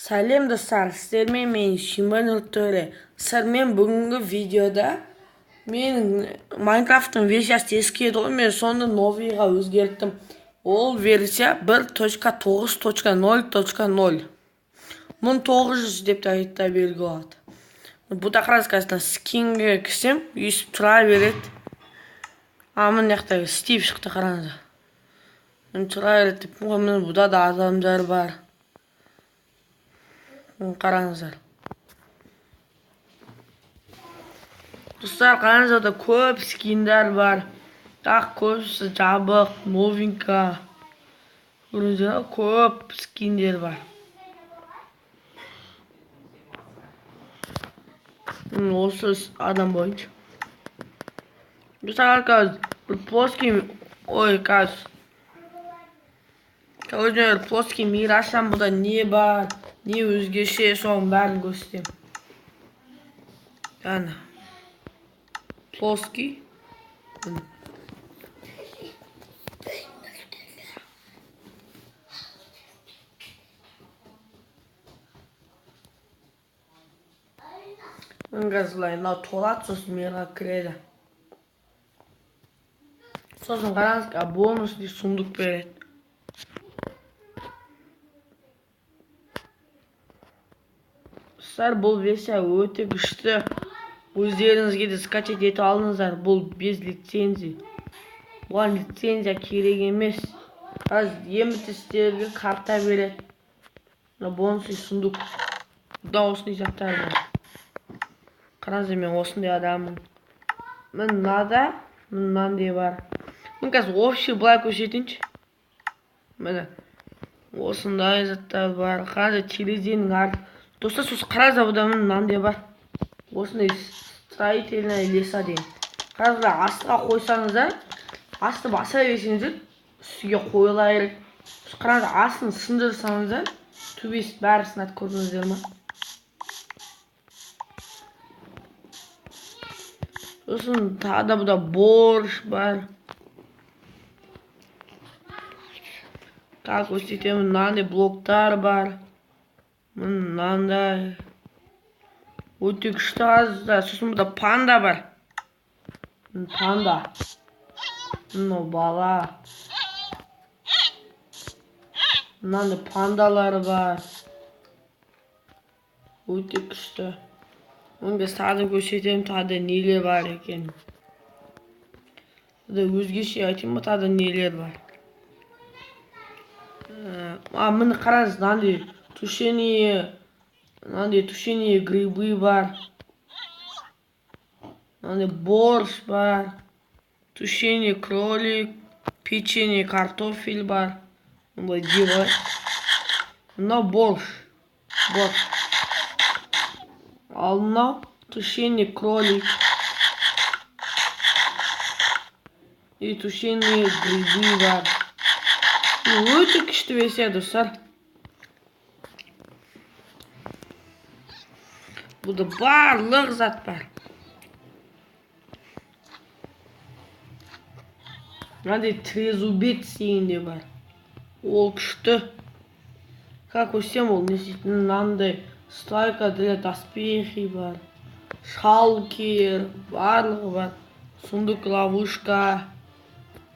Сәлем достар, сіздермен мен Шиман Нұртөре. Сіздермен бүгінгі видеода менің Майнкрафттың версиясы ескі еді ғой, мен соны новыйға өзгерттім. Ол версия 1.9.0.0. 1900 деп те айта беруге болады. Бұда қараңыз, скинге кірсем, өйстіп тұра береді. А мына жақта Стив шықты, қараңыз. Тұра береді деп, міне бұда да адамдар бар. Қараңыздар. Достар, қараңыздар, көп скиндер бар. Бірақ көбісі жабық, новинка. Көрдіңіздер, көп скиндер бар. Осы адам бойынша. Достар, қазір бір плоский, ой, қазір өзіме бір плоский мир ашсам, бұда не бар, не өзгеше, соның бәрін көрсетемін. Яғни плоский. Қазір былай мынау толады, сосын мирға кіреді. Сосын қараңыз, бонусный сундук береді. Достар, бұл версия өте күшті. Өздеріңізге де скачать ете алыңыздар. Бұл без лицензии. Бұған лицензия керек емес. Қазір емтістерге карта береді. Мына бонусный сундук. Бұда осындай заттар бар. Қараңыздар, мен осындай адаммын. Міне мынада мынандай бар. Мен қазір общий былай көрсетейінші. Міне осындай заттар бар. Қараңыздар, терезенің арты. Достар, сосын қараңыздар, бұда міне мынандай бар. Осындай строительная леса деген. Қараңыздар, астыға қойсаңыздар, асты баса берсеңіздер, үстіге қойыла береді. Қараңыздар, астын сындырсаңыздар, төбесі бәрі сынады, көрдіңіздер ма? Сосын тағы да бұда борщ бар. Тағы көрсетемін, мынандай блоктар бар. Мынандай. Өте күшті азда. Сосын бұда панда бар. Панда. Мынау бала. Мынандай пандалар бар. Өте күшті. Оны тағы көрсетемін, тағы да нелер бар екен. Тағы өзгеше айтайын ба, тағы да нелер бар. А, міне қараңыз, мынандай тушеные грибы бар. Мынандай борщ бар. Тушеный кролик, печенье картофель бар. Былай деп. Мынау борщ. Борщ. Ал мынау тушеный кролик. И тушеные грибы бар. Өте күшті версия, достар. Бұда барлық зат бар. Мынандай трезубец деген де бар. Ол күшті. Как көрсем, ол не істейтін, мынандай стойка для доспехи бар. Шалкер, барлығы бар. Сундук, ловушка,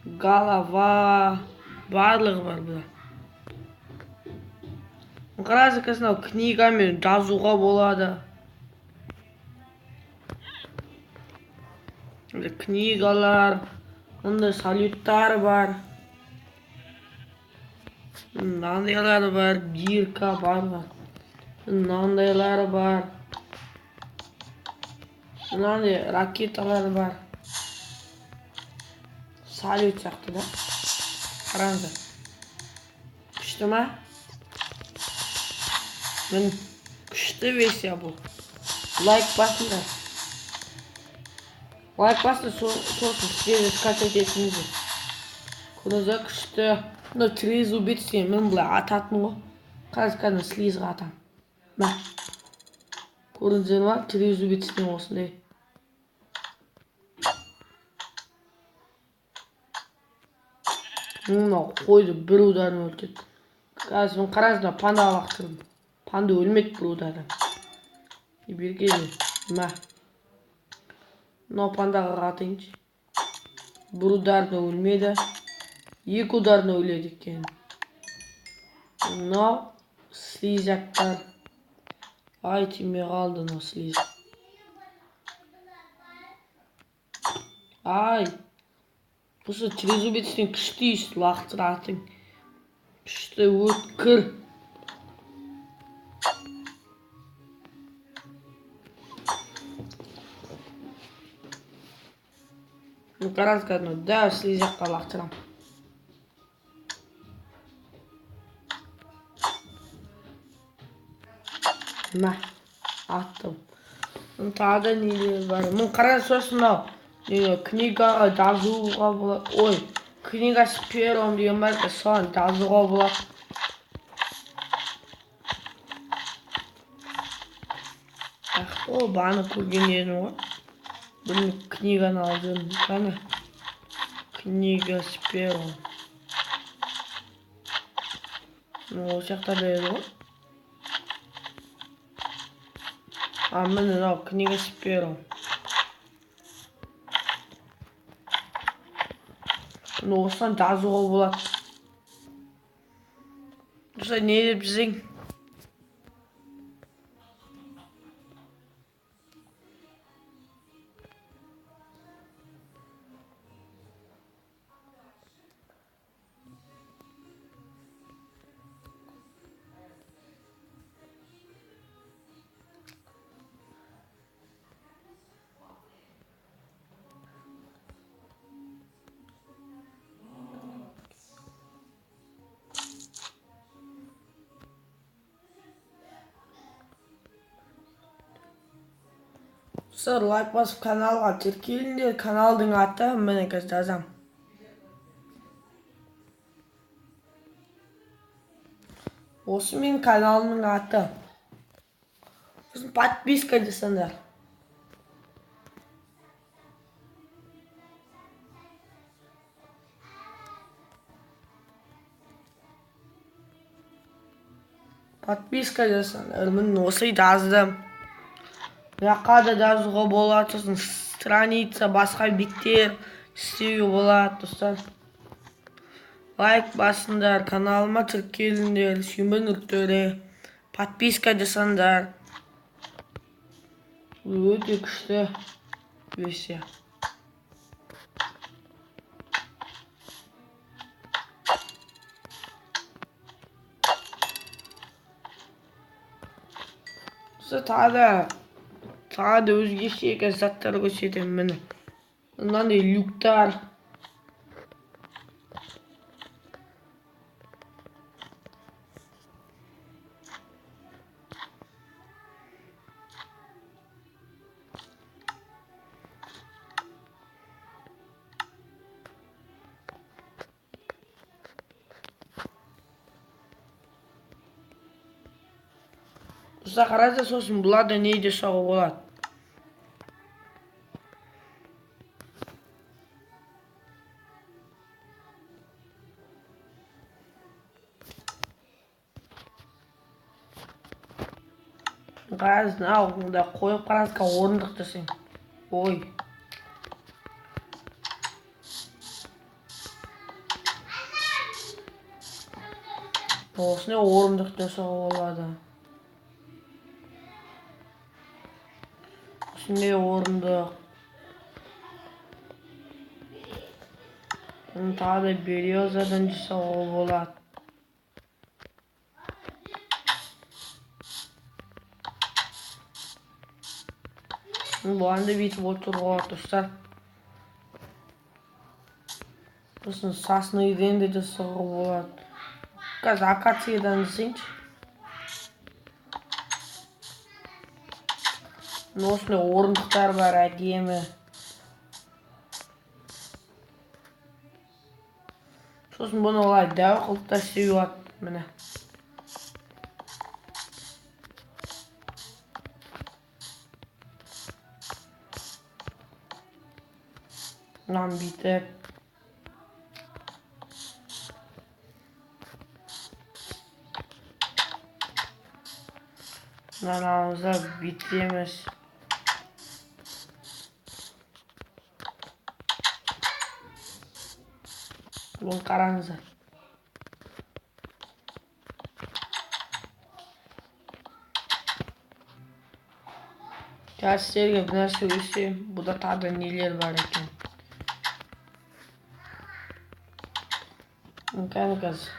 голова, барлығы бар бұда. Қараңыз, мынау книгамен жазуға болады. Книгалар, мындай салюттар бар. Мынандайлар бар, бирка бар. Мынандайлар бар. Мынандай ракеталар бар. Салют сияқты да. Қараңыздар. Күшті ма? Міне күшті версия бұл. Лайк басыңдар. Лайк басыңдар, сосын сіздер де скачать етіңіздер. Көрдіңіздер, күшті. Мынау трезубец деген, мен былай ататын ғой. Қазір кәдімгі слизға атамын. Мә. Көрдіңіздер ма? Трезубец деген осындай. Мынау қойды бір удармен өлтірді. Қазір мен қараңыз, мына пандаға лақтырдым. Панда өлмеді бір удардан. Бері кел. Мә. Мынау пандаға атайыншы. Бір ударда өлмеді. Екі ударда өледі екен. Мынау слизяктар. Ай, тимей қалды мынау слизяк. Ай. Осы трезубецтен күшті иіс лақтыратын. Күшті өткір. Қараңыз, кәдімгі дәу слизякқа лақтырам. Мә, аттым. Тағы да нелер бар. Міне қараңыз, сосын мынау книгаға жазуға болады. Ой, книга с пером деген бар, соған жазуға болады. Ах, о, бағана көрген едім ғой. Бір книганы алдым. Қане? Книга с пером. Осы жақта да еді ғой. А, міне мынау книга с пером. Осыдан жазуға болады. Достар, не деп жазайын? Достар, лайк басып каналға тіркеліңдер. Каналдың аты міне қазір жазам. Осы менің каналымның аты. Сосын подписка жасаңдар. Подписка жасаңдар. Міне осы жаздым. Жаққа да жазуға болады, сосын страница, басқа беттер істеуге болады, достар. Лайк басыңдар, каналыма тіркеліңдер, Сүйінбай Нұртөре, подписка жасаңдар. Өте күшті версия. Тағы да өзгеше заттар көрсетемін, міне. Мынандай люктар. Достар, қараңыздар, сосын бұларда не жасауға болады. Қараңыз, мынау мында қойып қараңыз, орындық жасаймын. Ой. Осындай орындық жасауға болады. Осындай орындық. Бұны тағы да березадан жасауға болады. Бұған да бүйтіп отыруға болады, достар. Сосын сосныйдан да жасауға болады. Қазір акациядан жасайыншы. Осындай орындықтар бар, әдемі. Сосын бұны олай дәу қылып та істеуге болады, міне. Мынаны бүйтіп. Мынаны аламыз да бүйтеміз. Бұны қараңыздар. Қазір сіздерге бір нәрсе көрсетейін. Бұда тағы да нелер бар екен. Кәне қазір.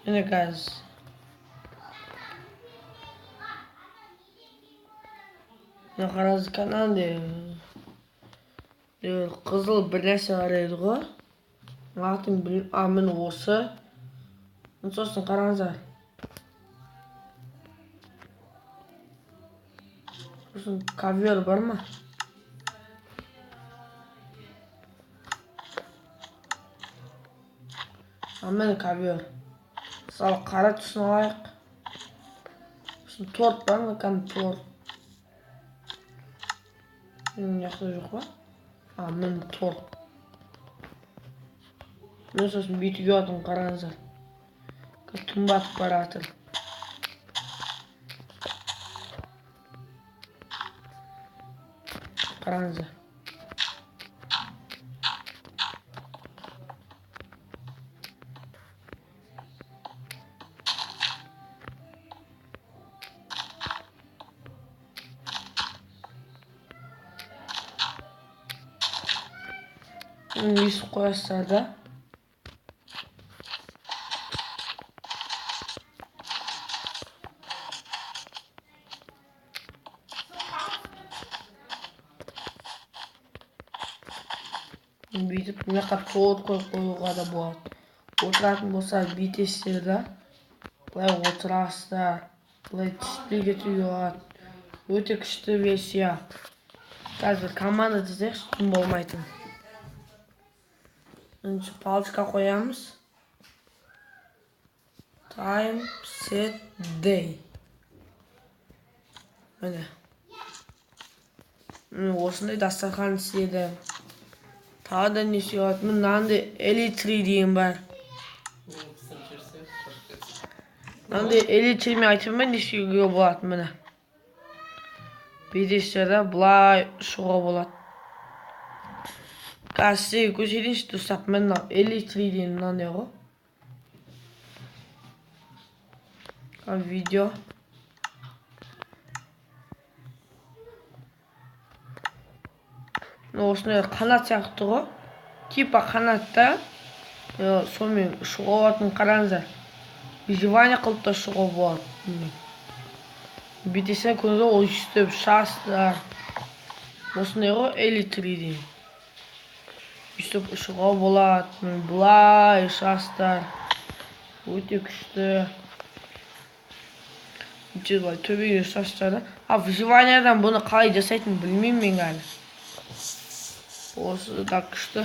Міне қазір. Міне қараңыз, каналде қызыл бір нәрсе бар еді ғой. Атын білмеймін. А, міне осы. Сосын қараңыздар. Сосын ковер бар ма? А, міне ковер. Мысалы қара түсін алайық. Сосын торт бар ма? Кәдімгі торт. Мына жақта жоқ па? А, міне торт. Міне сосын бүйтуге болатын, қараңыздар. Түн батып бара жатыр. Қараңыздар. Өйстіп қоясыздар да. Бүйтіп мына жаққа торт қойып қоюға да болады. Отыратын болса бүйтесіздер да. Былай отырасыздар. Былай түспей кетуге болады. Өте күшті версия. Қазір команда десек, түн болмайтын. Бірінші палочка қоямыз. Time set day. Міне. Міне осындай дастархан істеді. Тағы да не істей алады? Міне мынандай элитри деген бар. Мынандай элитримен айтып мен не істеуге болады міне. Бүйтесіздер да былай ұшуға болады. Қазір сізге көрсетейінші достар, міне мынау элитри деген мынандай ғой. Видео. Осындай қанат сияқты ғой. Типа қанатта, сонымен ұшуға болатын, қараңыздар. Выживание қылып та ұшуға болады. Бүйтесің көрдіңіз ғой, өйстіп ұшасыздар. Осындай ғой элитри деген. Өйстіп ұшуға болады. Былай ұшасыздар. Өте күшті. Өте былай төбеге ұшасыздар да. А выживаниядан бұны қалай жасайтынын білмеймін мен әлі. Осы да күшті.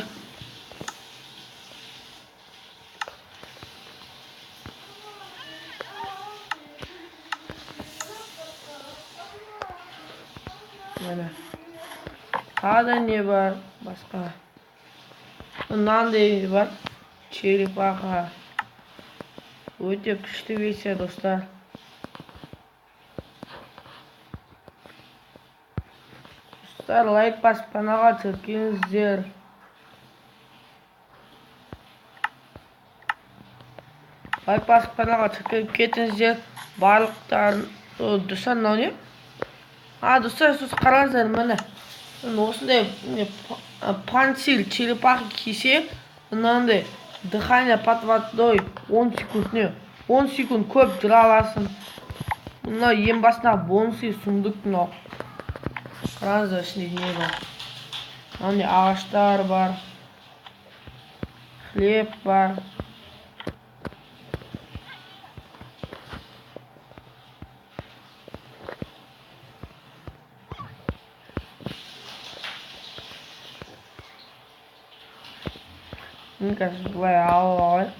Міне. Тағы да не бар? Басқа. Мынандай бар. Черепаха. Өте күшті версия, достар. Достар, лайк басып каналға тіркеліңіздер. Лайк басып каналға тіркеліп кетіңіздер. Барлықтарын, достар, мынау не? А, достар, сосын қараңыздар, міне. Осындай панцирь черепахи кисе, мынандай дыхание под водой 10 секунд, не, 10 секунд көп жүре аласың. Мынау ең басындағы бонусы сундук мынау. Қараңыздар, ішінде не бар? Мынандай ағаштар бар. Хлеб бар. Міне қазір былай алып алайық.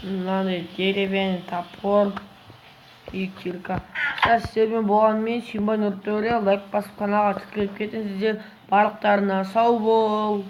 Мынандай деревянный топор и кирка. Сіздермен болған мен, Сүйінбай Нұртөре. Лайк басып, каналға тіркеліп кетіңіздер. Барлықтарына сау бол.